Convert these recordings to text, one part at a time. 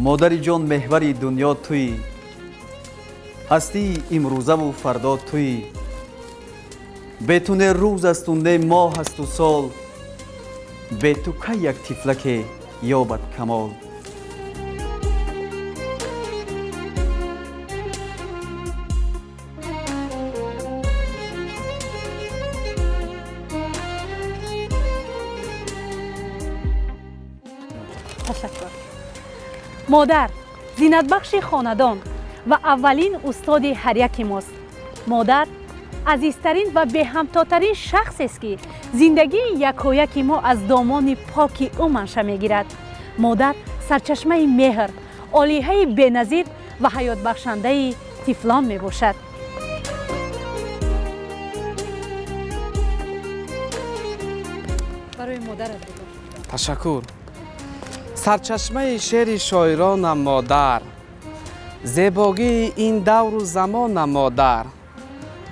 Модари ҷон, меҳвари дунё туӣ, ҳастии имрӯзаву фардо туӣ. Бе ту не рӯз асту не моҳ асту сол, бе ту кай як тифлаке ёбад камол? Ташаккур. Модар зинатбахши хонадон ва аввалин устоди ҳар яки мост. Модар азизтарин ва беҳамтотарин шахсест, ки зиндагии якояки мо аз домони поки ӯ манша мегирад. Модар сарчашмаи меҳр, олиҳаи беназир ва ҳаётбахшандаи тифлон мебошад. Барои модарат бигӯ. Ташаккур. Сарчашмаи шеъри шоиронам модар, зебогии ин давру замонам модар.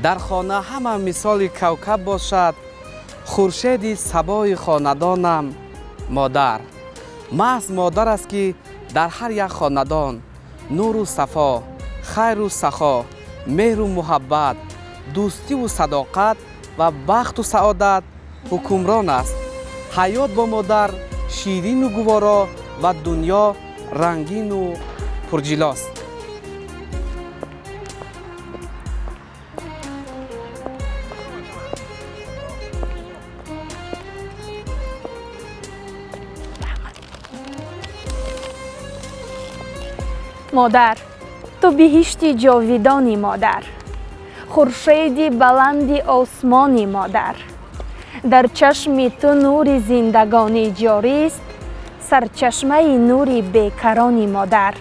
Дар хона ҳама мисоли кавкаб бошад, хуршеди сабои хонадонам модар. Маҳз модар аст, ки дар ҳар як хонадон нуру сафо, хайру сахо, меҳру муҳаббат, дӯстиву садоқат ва бахту саодат ҳукмрон аст. Ҳаёт бо модар ширину гуворо ва дунё рангину пурҷилост. Модар, ту биҳишти ҷовидони модар, хуршеди баланди осмони модар. Дар чашми ту нури зиндагонӣ ҷорист, сарчашмаи нури бекарони модар.